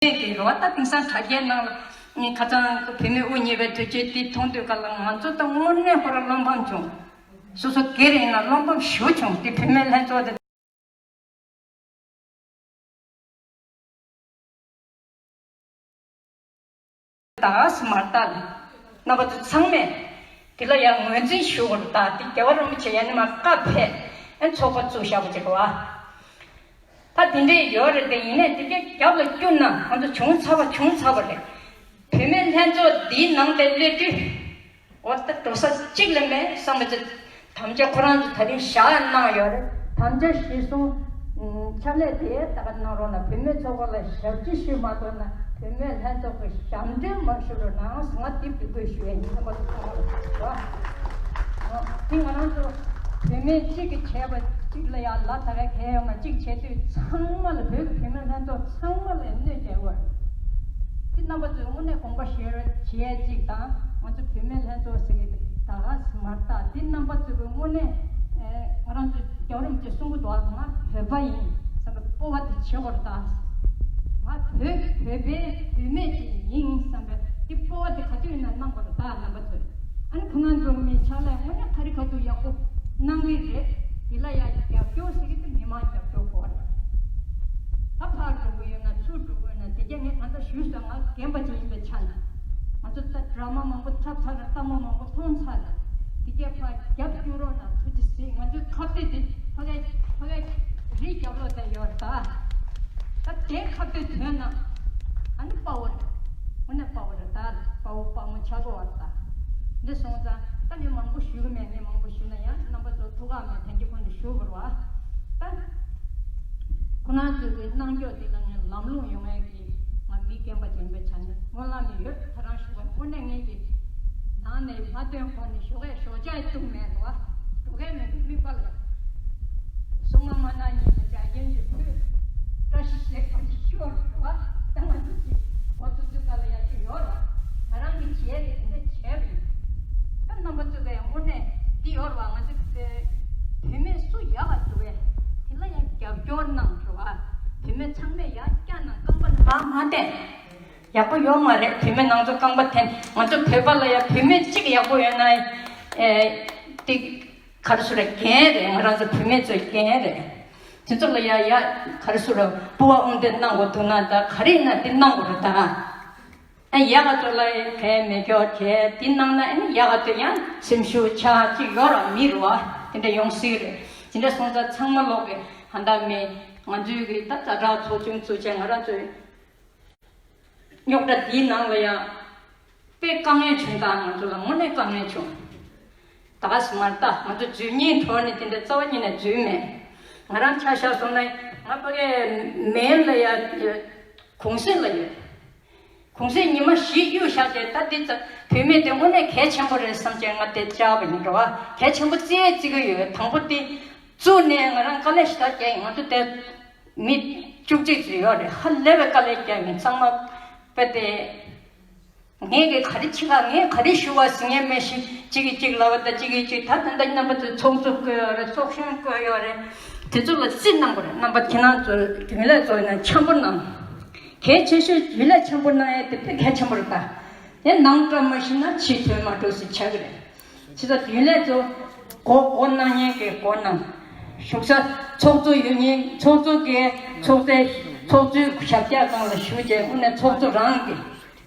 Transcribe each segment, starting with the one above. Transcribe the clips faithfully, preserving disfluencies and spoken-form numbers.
ངས་ཀྱི་རོ་ད་དེང་སང་དྲ་རྒྱའི་ནང་ལ་ངས་ཁ་སང་བུད་མེད་དབུ་བརྙེས་པའི་དུས་ཆེན་དེ་མཐོང་དུས་ག་ལ་ང་ཚོ་ད་དངོས་གནས་ཁོ་རང་བློ་ཕམ་བྱུང་། སོ་སོ་སྒེར་ཡིན་ན་བློ་ཕམ་ཞེ་པོ་བྱུང་། དེ་བུད་མེད་ལྷན་ཚོགས་དེ། ད་སི་མར་ཏཱ་ལ་རྣམ་པ་ཚོ་ཚང་མས་དེ་ལ་ཡང་ངོས་འཛིན་ཞུ་དགོས་རེད། ད་དེ་རྒྱལ་བ་རིན་པོ་ཆེ་ཡང་ནི་མ་བཀའ་ཕེབས་ཨན་ཚོགས་པ་བཙུགས་བཞག་པ་ཅིག་གོ་བ། ད་དེ་འདྲས་ཡོད་རེད། དེ་ཡིན་ནས་དེ་གའི་རྒྱབ་ལ་བསྐྱུར་ན་ང་ཚོ་བྱུང་ཚར་བ་བྱུང་ཚར་བ་རེད། བུད་མེད་ལྷན་ཚོགས་འདིའི་ནང་དེ་སླེབས་དུས། འོ་ད་འགྲོ་ས་གཅིག་ལས་མེད་བསམ་པ་ཅིག་དམ་བཅའ་ཁོ་རང་ཚོ་ད་རིང་བཞག་གནང་ཡོད་རེད། དམ་བཅའ་གཞིར་བཟུང་ཕྱག་ལས་དེ་ད་ག་གནང་རོགས་གནང་། བུད་མེད་ཚོགས་པ་ལ་ཞབས་ཕྱི་ཞུས་མ་ཐུབ་ན་བུད་མེད་ལྷན་ཚོགས་ཀྱི་ཞབས་འདྲེན་མ་ཞུ་རོགས་གནང་། ང་འདི་འབོད་སྐུལ་ཞུ་ཡས་ཡིན། རྣམ་པ་ཚོ་ཚང་མ་ལ་ཞུ་བ། དེ་ང་རང་ཚོ་བུད་མེད་གཅིག་གིས་བྱས་པ་གཅིག་ལ་ཡང་ལ་ད་ག་གལ་ཡོད་མ། གཅིག་བྱས་དུས་ཚང་མ་ལ་བོད་ཀྱི་བུད་མེད་ལྷན་ཚོགས་ཚང་མ་ལ་གནོད་སྐྱེལ་བ་རེད། འདི་རྣམ་པ་ཚོས་དངོས་གནས་དགོངས་པ་བཞེས་རོགས་བྱེད་ཅིག་དང་། ང་ཚོ་བུད་མེད་ལྷན་ཚོགས་ཟེར་གྱི་ད་ག་སི་མར་ཏཱ་འདི་རྣམ་པ་ཚོས་དངོས་གནས་ཨེ་ང་རང་ཚོ་རྒྱལ་བ་རིན་པོ་ཆེས་གསུང་གི་འདུག་ཨ། ང་བོད་པ་ཡིན་བསམ་པའི་སྤོབས་པ་དེ་བྱེད་དགོས་རེད་ད། ང་བོད་བོད་པའི་བུད་མེད་ཅིག་ཡིན་བསམ་པའི་འདི་སྤོབས་པ་དེ་ག་དུས་ཡིན་ན་གནང་དགོས་རེད་ད་རྣམ་པ་ཚོས། ཨ་ནི་ཁོ་ན་ཚོ་མི་ཕྱག་ལས་དངོས་གནས་ག་རེ་ག་ཚོད་ཡག་པོ་གནང་གི་རེད། དེ་ལ་ཡང་རྒྱབ་སྐྱོར་ཟེར་གི་དེ་མི་མང་རྒྱབ་སྐྱོར་དགོས་རེད། ད་ཕར་འགྲོ་གི་ཡོད་ན་ཚུར་འགྲོ་གི་ཡོད་ན་དེ་གས་ངས་ད་ལྟ་ཞུས་སོང་། ང་རྒན་པ་ཅིག་ཡིན་པའི་ཆ་ནས་ང་ཚོ་ད་ཌ་ར་མ་མང་པོ་འཁྲབ་ཚར་ལ་ལྟད་མོ་མང་པོ་མཐོང་ཚར་ལ་དེ་གས་ཕར་རྒྱབ་སྐྱོར་རོགས་གནང་། ཐུགས་རྗེ་གཟིགས། ང་ཚོའི་ཁ་གཏད་དེ་ཕ་གའི་ཕ་གའི་རི་རྒྱབ་ལོགས་དེ་ཡོད་རེད་ད། ད་དེ་ཁ་གཏད་ཐོན་ན་ཨ་ནི་དཔའ་བོ་རེད། དངོས་གནས་དཔའ་བོ་རེད་ད། དཔའ་བོ་དཔའ་མོ་ཆགས་དགོས་པ་རེད་ད། འདི་སོང་ཙང་ད་ངས་མང་པོ་ཞུ་གི་མེད། ངས་མང་པོ་ཞུས་ན་ཡང་རྣམ་པ་ཚོ་ཐུགས་ཁག་མེད། དེང་གི་ཁོང་དུ་ཞུ་དགོས་རེད་བ། ད་ཁོ་རང་ཚོའི་གི་རྣམ་འགྱུར་དེ་ལ་ངས་ལམ་ལྷོང་ཡོང་ཡས་ཀྱི་ང་མི་རྒན་པ་ཅན་པའི་ཆ་ནས་སྨོན་ལམ་ཡོད། ད་རང་ཞུ་བ་དངོས་གནས་ངས་ཀྱི་ནང་ནས་མ་སྟོན་གོང་ནས་ཞོགས་ཀས་ཞོགས་ཇ་བཏུང་མེད་རེད་བ། འགྲོ་མཁན་མི་འདུག་མི་པ་ལ་སྲུང་མ་མ་ན་ཉིན་ལ་བྱ་རྒན་གྱི་ཕུད་བཀྲ་ཤིས་ཟེར་གང་ཞིག་ཤོར་རེད་བ། ད་ང་ཚོ་གི་འགོ་ཚུགས་ཚུགས་ག་ལ་ཡ་གི་ཡོད་ར། ང་རང་གི་བྱས་རེད། དེ་འདྲ་བྱས་རེད། ད་རྣམ་པ་ཚོ་ག་ཡང་དངོས་གནས་འདི་ཡོད་ར་བ། ང་ཚོ་གི་བུད་མེད་སུ་ཡག་ག་འདུག་བས་དེ་ལ་ཡང་རྒྱབ་སྐྱོར་གནང་ར་བ། བུད་མེད་ཚང་མས་ཡ་སྐྱ་ནང་རྐང་པ་ནང་མ་མ་བསྟན། ཡག་པོ་ཡོད་མ་རེད། བུད་མེད་ནང་ཚོ་རྐང་པ་འཐེན། ང་ཚོ་བོད་པ་ལ་ཡ་བུད་མེད་གཅིག་ཡག་པོ་ཡོད་ན་ཨེ་དེ་ག་རེ་ཟེར་ར་རྒན་རེད། ང་རང་ཚོ་བུད་མེད་ཚོ་རྒན་རེད། དེ་ཚོ་ལ་ཡ་ཡ་ག་རེ་ཟེར་ར་སྤུ་བ་དབུང་འདེད་གནང་དགོས་འདུག་ན་ད་ག་རེ་ཡིན་ན་དེ་གནང་དགོས་རེད་ད། ཨ་ཡག་ག་ཚོ་ལ་གས་མེ་སྒྱོགས་བྱས་དེ་གནང་ན་ཨ་ནི་ཡག་ག་ཚོ་ཡང་སེམས་ཤུགས་ཆག་ཅིག་ཡོད་ར་མི་རུ་བ་དེ་འདྲ་ཡོང་སྲིད་རེད། དེ་འདྲ་སོང་ཙང་ཚང་མ་ལོག་གི་ཧ་ད་མེད། ང་ཚོའི་གི་ད་ཛ་དྲག་ཚོགས་ཆུང་ཚོགས་བྱས་ང་རང་ཚོའི་རྙོག་དྲ་འདིའི་ནང་ལ་ཡང་དཔེ་དཀའ་ངལ་བྱུང་། ད་ང་ཚོ་ལ་དངོས་གནས་དཀའ་ངལ་བྱུང་། ད་ག་སི་མར་ད་ང་ཚོ་འཛུལ་སྙིང་བྲོ་ནས་དེ་འདྲ་རྩ་བ་ཉིད་ནས་འཛུལ་མེད། ང་རང་ཆ་བཞག་སོང་ན་ང་ཕ་གའི་མེན་ལ་ཡ་གུང་སེང་ལ་ཡོད། གུང་སེང་ཉི་མ་བཞི་གཡུག་བཞག་བྱས། ད་འདི་ཙམ་བུད་མེད་དེ་དངོས་གནས་གལ་ཆེན་པོ་རེད་བསམ་བྱས་ང་དེ་བཅར་བ་ཡིན་འགྲོ་བ། གལ་ཆེན་པོ་བརྩི་ཡས་བརྩི་གི་ཡོད། དང་པོ་དེ་བཙུགས་ནས་ང་རང་དཀའ་ལས་ཞེ་དྲག་བརྒྱབ་ཡིན། ང་ཚོ་དེ་མི་བཅུ་གཅིག་ཙམ་ཡོད་རེད། ཧ་ལས་པའི་དཀའ་ལས་བརྒྱབ་ཡིན། ཚང་མ་དཔེ་དེ་ངས་གི་ག་རེ་བྱེད་ག་ངས་ག་རེ་ཞུ་བ་ཟེར་མཁན་མེད་ཤིང་གཅིག་གིས་གཅིག་ལབ་པ་དང་གཅིག་གིས་གཅིག་ད་ད་ལྟ་རྣམ་པ་ཚོས་ཚོགས་གཙོ་བསྐོས་ཡོད་རེད། ཚོགས་གཞོན་བསྐོས་ཡོད་རེད། དེ་ཚོ་ལ་རྩིས་གནང་དགོས་རེད། རྣམ་པ་ཁྱེད་རང་ཚོ་རྒྱུན་ལས་ཚོ་ཡིན་ན་འཆམ་པོ་གནང་། གལ་ཆེ་ཤོས་རྒྱུན་ལས་འཆམ་པོ་གནང་ཡས་དེ་དཔེ་གལ་ཆེན་པོ་རེད་ད། དེ་ནང་བཀྲ་མ་ཤིས་ན་ཕྱི་དོན་མ་འགྲོ་ཟེར་ཆགས་ཀྱི་རེད། ཕྱི་ས་རྒྱུན་ལས་ཚོ་མགོ་མགོ་གནང་མཁན་གྱི་མགོ་གནང་། བཞུགས་ས་ཚོགས་གཙོ་ཡོད་མཁན་ཚོགས་གཙོ་གི་ཚོགས་གཙོའི་ཚོགས་གཙོའི་ཞབས་བཀྱག་སྒང་ལ་བཞུགས་བྱས་དངོས་གནས་ཚོགས་གཙོ་རང་གི་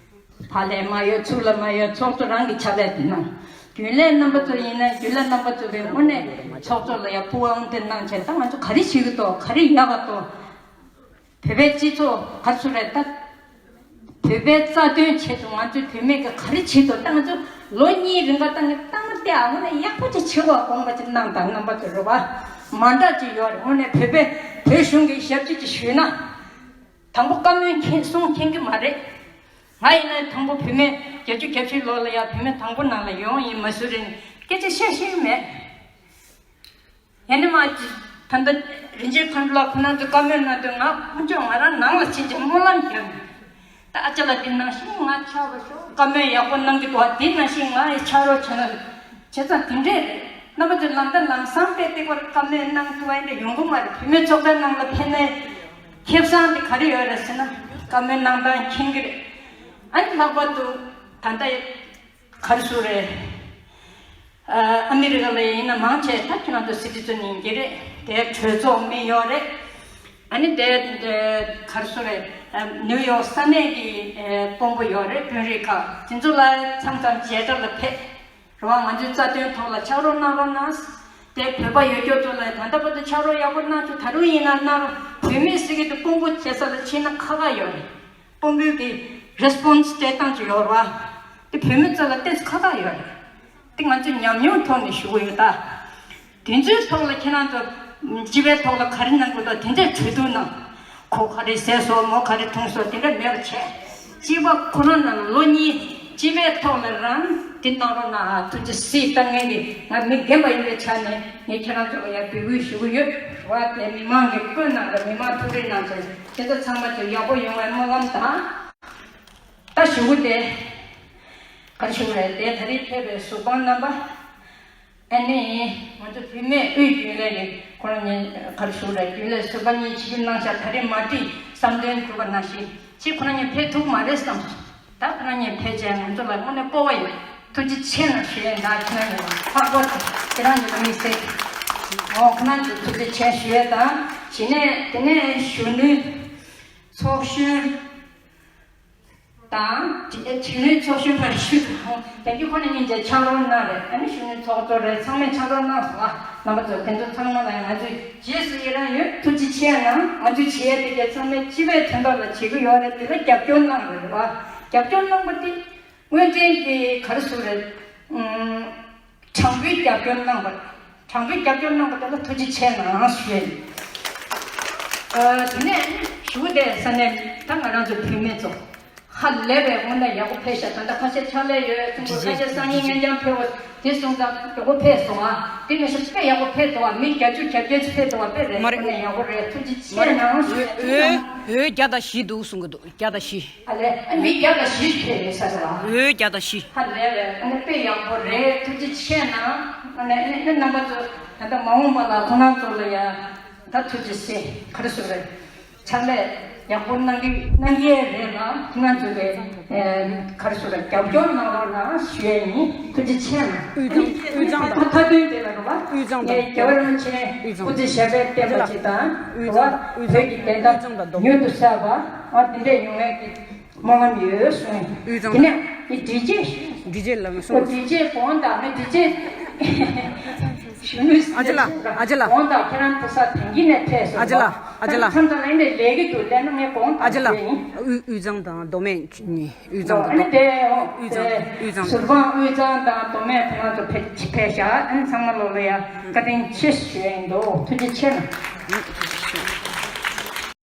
ཕར་ལ་མ་ཡོད་ཚུར་ལ་མ་ཡོད་ཚོགས་གཙོ་རང་གི་ཕྱག་ལས་དེ་གནང་། རྒྱུན་ལས་རྣམ་པ་ཚོ་ཡིན་ན་རྒྱུན་ལས་རྣམ་པ་ཚོ་གི་དངོས་གནས་ཚོགས་གཙོ་ལ་ཡང་སྤུ་བ་དབང་དུ་གནང་བྱས། ད་ང་ཚོ་ག་རེ་བྱེད་ཀྱི་འདུག་ག་རེ་ཡག་ག་འདུག་བོད་པའི་སྤྱི་ཚོགས་ག་རེ་ཟེར་རེད་ད། བོད་པའི་རྩ་དོན་ཆེད་དུ་ང་ཚོའི་བུད་མེད་ཀྱིས་ག་རེ་བྱེད་དོ། ད་ང་ཚོ་ལོ་གཉིས་རིང་ག་ད་ངས་ཏང་སྟེ་ཨ་ངོ་ནས་ཡག་པོ་ཅིག་བྱེད་དགོས། དགོངས་པ་ཅིག་གནང་དང་རྣམ་པ་ཚོ་རེད་བ། མ་འདྲ་ཅིག་ཡོད་རེད། དངོས་གནས་བོད་པའི་བོད་གཞུང་གི་ཞབས་ཕྱི་ཅིག་ཞུས་ན། དང་པོ་བཀའ་མོལ་མཁྱེན་གསུང་མཁྱེན་གྱི་མ་རེད། ང་ཡིན་ན་དང་པོ་བུད་མེད་བརྒྱད་ཅུ་གྱ་བཞི་ལོ་ལ་ཡ་བུད་མེད་དང་པོ་ནང་ལ་ཡོང་ཡིན་མ་ཟུར་རིན་སྐད་ཆ་བཤད་ཤེས་ཀྱི་མེད། ཡ་ནི་མ་ཅི། ད་ལྟ་རིན་ཆེན་མཁའ་འགྲོ་ལགས་ཁོ་རང་ཚོས་བཀའ་མོལ་གནང་དུས་ང་དཀོན་མཆོག་ང་རང་ནང་ལ་ཕྱིན་ཅིང་སྨོན་ལམ་བརྒྱབ། ད་ཨ་ཅག་ལགས་འདི་ནང་བཞིན་ང་ཆགས་རོགས་ཤོག་བཀའ་མོལ་ཡག་པོ་གནང་གི་འདུག་བ། འདི་ནང་བཞིན་ང་ཡི་ཆགས་རོགས་བྱས་ན། བྱས་ཙང་དེ་འདྲས་རེད། རྣམ་པ་ཚོས་ལམ་སྟོན་ལམ་སང་དཔེ་ཏིག་པར་བཀའ་མོལ་གནང་ཐུབ་པ་ཡིན་ན་ཡོང་གི་མ་རེད། བུད་མེད་ཚོགས་པའི་ནང་ལ་ཕེབས་ནས་ཁེ་བཟང་དེ་ག་རེ་ཡོད་རེད་ཟེར་ན། བཀའ་མོལ་གནང་སྟངས་མཁྱེན་གྱི་རེད། ཨ་ནི་ལྷག་པར་དུ་ད་ལྟ་ག་རེ་ཞུ་རེད། ཨ་ཨ་མི་རི་ཀ་ལ་ཡིན་ན་མང་ཆེ་ད་ཁྱེད་རང་ཚོ་སི་ཊི་ཛན་ཡིན་གྱི་རེད། དེ་གྲོས་ཚོགས་མི་ཡོད་རེད། ཨ་ནི་དེ་དེ་ག་རེ་ཞུ་རེད། ཨ་ནིའུ་ཡོག་ས་གནས་ཀྱི་ཨེ་དཔོན་པོ་ཡོད་རེད། དཔོན་རིགས་ཁག་དེ་ཚོ་ལ་མཚམས་མཚམས་མཇལ་ཁྲལ་ལ་ཕེབས། རེད་བ། ང་ཚོའི་རྩ་དོན་ཐོག་ལ་ཕྱག་རོགས་གནང་རོགས་གནང་། དེ་བོད་པ་ཡོད་སྐྱོ་ཚོ་ལ་ད་ལྟ་བར་དུ་ཕྱག་རོགས་ཡག་པོ་གནང་བྱུང་། ད་རུང་ཡིན་ན་གནང་རོགས། བོད་མི་ཟེར་གྱི་དེ་དཔོན་པོ་བྱེད་ས་ལ་ཕྱིན་ན་ཁག་ཁག་ཡོད་རེད། དཔོན་པོའི་གི་རེ་སི་པོན་སི་སྤྲད་སྟངས་ཅིག་ཡོད་རེད་བ། དེ་བོད་མི་ཚོ་ལ་ཏོག་ཙམ་ཁག་ཁག་ཡོད་རེད། དེ་ང་ཚོས་ཉམས་མྱོང་ཐོག་ནས་ཞུ་གི་ཡོད་ད། དེ་ཚོའི་ཐོག་ལ་ཁྱེད་རང་ཚོ་སྤྱི་པའི་ཐོག་ལ་ག་རེ་གནང་དགོས་འདུག་དེ་འདྲའི་གྲོས་བསྡུར་གནང་། ཁོ་ག་རེ་ཟས་སོང་། མོ་ག་རེ་འཐུང་སོང་། དེ་འདྲ་མེད་པ་བྱས། སྤྱི་པ་ཁོ་རང་རྣམས་ལོ་གཉིས་སྤྱི་པའི་ཐོག་ལ་རང་དེ་གནང་རོགས་གནང་ཨ། ཐུགས་རྗེ་གཟིགས། ད་ངས་ཀྱི་ང་མི་རྒན་པ་ཡིན་པའི་ཆ་ནས་ངས་ཁྱེད་རང་ཚོ་ལ་ཡང་འབོད་སྐུལ་ཞུ་གི་ཡོད་བ། དེ་མི་མང་གི་བཀོད་གནང་དང་མི་མང་ཐུགས་རེ་གནང་ཚོ་དེ་ཚོ་ཚང་མ་ཚོ་ཡག་པོ་ཡོང་བའི་སྨོན་ལམ་དང་། ད་ཞུ་གི་དེ་ག་རེ་ཞུ་རེད། དེ་ད་རེས་ཕེབས་པའི་གཟུགས་ཕམ་རྣམ་པ། ཨ་ནི་ང་ཚོ་བུད་མེད་དབུས་རྒྱུན་ལས་ཀྱི་ཁོ་རང་གཉིས་ག་རེ་ཞུ་རེད། རྒྱུན་ལས་ཟུར་པ་གཉིས་ཆིབས་བསྒྱུར་གནང་ཤག་ད་རེས་མ་བྲིས་བསམ་དོན་གྲུབ་པ་ནང་བཞིན་ཅིག་ཁོ་རང་གཉིས་ཕེབས་ཐུབ་མ་རེད་བསམ་སོང་། ད་ཁོ་རང་གཉིས་ཕེབས་བྱས་ང་ཚོ་ལ་དངོས་གནས་སྤོབས་པ་ཡོད། ཐུགས་རྗེ་ཆེ་གནང་ཞུ་ཡས་ད་ཁྱེད་རང་གཉིས་ལ་ལྷག་པར་དུ་ཁྱེད་རང་གཉིས་ལ་དམིགས་བསལ་འོ་ཁོ་རང་ཚོ་ཐུགས་རྗེ་ཆེ་ཞུ་ཡས་དང་། གཞི་ནས་དེ་ནས་གཞོན་ནུ་ཚོགས་གཞོན། དང་། དེ་གཞོན་ནུའི་ཚོགས་གཞོན་ཕར་ཞུ་དང་། དེ་གི་ཁོ་ནས་སྙིང་རྗེ་ཕྱག་རོགས་གནང་རེད། ཨ་ནི་གཞོན་ནུའི་ཚོགས་གཙོ་རེད། ཚང་མས་ཕྱག་རོགས་གནང་སོང་ཨ། རྣམ་པ་ཚོ་དེ་ཚོ་ཚང་མ་ལ་ང་ཚོས་རྗེས་སུ་ཡི་རང་ཡོད། ཐུགས་རྗེ་ཆེ་གནང་། ང་ཚོས་བྱེད་ཡ་དེ་གས་ཚང་མས་སྤྱི་པའི་དོན་དག་ལ་བྱེད་ཀྱི་ཡོད་རེད། དེ་ལ་རྒྱབ་སྐྱོར་གནང་རེད་བ། རྒྱབ་སྐྱོར་གནང་པ་དེ་དངོས་འབྲེལ་གྱི་ག་རེ་ཟེར་རེད། ཨུམ། དྲང་པོའི་རྒྱབ་སྐྱོར་གནང་བ། དྲང་པོའི་རྒྱབ་སྐྱོར་གནང་བ་དེ་ལ་ཐུགས་རྗེ་ཆེ་གནང་ཞུ་ཡ་ཡིན། ཨ། དེ་ནས་ཞུ་བ་དེ་ས་གནས་ད་ང་རང་ཚོ་བུད་མེད་ཚོ་ཧ་ལས་པའི་དངོས་གནས་ཡག་པོ་ཕེབས་ཤག་ད་ལྟ་ཁ་ཤས་ཕྱག་ལས་ཡོད་ཚོང་པ་ཁ་ཤས་སང་ཉིན་ངེད་ཀྱང་ཕེབས་འོ་དེ་སོང་ཙང་ཡག་པོ་ཕེབས་སོང་ཨ། དེ་ནས་ཤ་དཔེ་ཡག་པོ་ཕེབས་འདུག་ཨ། མི་བརྒྱད་ཅུ་གྱ་བརྒྱད་ཅིག་ཕེབས་འདུག་ཨ། དཔེ་རེད། མ་རེད། དངོས་གནས་ཡག་པོ་རེད། ཐུགས་རྗེ་ཆེ་གནང་ཞུ་ཡ་ཡིན། འོ་འོ་བརྒྱ་དང་བཞི་འདུག་གསུང་གི་འདུག་བརྒྱ་དང་བཞི། ཨ་ལས། ཨ་མི་བརྒྱ་དང་བཞི་ཕེབས་ཡོད་ས་རེད་བ། འོ་བརྒྱ་དང་བཞི། ཧ་ལས་པས། ཨ་ནི་དཔེ་ཡག་པོ་རེད། ཐུགས་རྗེ་ཆེ་གནང་། ཨ་ནི་ཨ་ནི་རྣམ་པ་ཚོ་ད་ལྟ་མ་འོངས་པ་ལ་ཁོང་རྣམ་ཚོ་ལ་ཡ་ད་ཐུགས་རྗེ་ཆེ་ག་རེ་ཞུ་རེད། ཕྱག་ལས་ཡག་པོ་གནང་གི་གནང་གི་རེད་ལ་ཁོང་རྣམ་ཚོ་ལ་ཨེ་ག་རེ་ཞུ་རེད། རྒྱབ་སྐྱོར་གནང་རོགས་གནང་ཞུ་ཡ་ཡིན། ཐུགས་རྗེ་ཆེ་གནང་། དབུས་གཙང་། དབུས་གཙང་དང་། མཐའ་དོན་དེ་ལ་རོ་བ། དབུས་གཙང་དང་། ངས་རྒྱལ་བ་རིན་པོ་ཆེ་དབུས་གཙང་སྐུ་ཚེ་ཞབས་པད་བརྟན་པ་ཅིག་དང་། དབུས་རོ་བ། གཙང་། དབུས་བོད་ཀྱི་བདེན་མཐའ་མྱུར་དུ་གསལ་བ། ཨ་འདི་འདྲས་ཡོང་ཡས་ཀྱི་སྨོན་ལམ་ཡོད་གསུངས། དབུས་གཙང་། དེ་ནས་ཨི་འགྲེལ་བརྗོད། འགྲེལ་བརྗོད་ལ་ངས་གསུངས། ཨོ་འགྲེལ་བརྗོད་དགོངས་དག་ངས་འགྲེལ་བརྗོད་ཞུ་ནུས་ཨ་ཅེ་ལགས། ཨ་ཅེ་ལགས། དགོངས་དག་ཁྱེད་རང་ཐུགས་ས་དེང་གི་ནས་ཕེབས་སོང་། ཨ་ཅེ་ལགས། ཨ་ཅེ་ལགས། མཚམས་མཚམས་ལ་ཨེ་འདྲས་ལས་ཀྱི་འདུག་ལས་ན་ངས་དགོངས་ཨ་ཅེ་དག་ལགས། ཞུ་ཡིན། དབུས་དབུས་གཙང་དང་མདོ་སྨད་གཉིས། དབུས་གཙང་ཨོ་ཨ་ནི་དེ་ཨོ་དབུས་གཙང་དེ་དབུས་གཙང་ཟུར་དཔང་དབུས་གཙང་དང་མདོ་སྨད་ཁོ་རང་ཚོ་ཕེབས་ཕེབས་ཤག་ཨ་ནི་ཚང་མ་ལོ་ལ་ཡ་བཀའ་དྲིན་ཆེ་ཞུ་ཡིན་འདུག་ཐུགས་རྗེ་ཆེ་གནང་།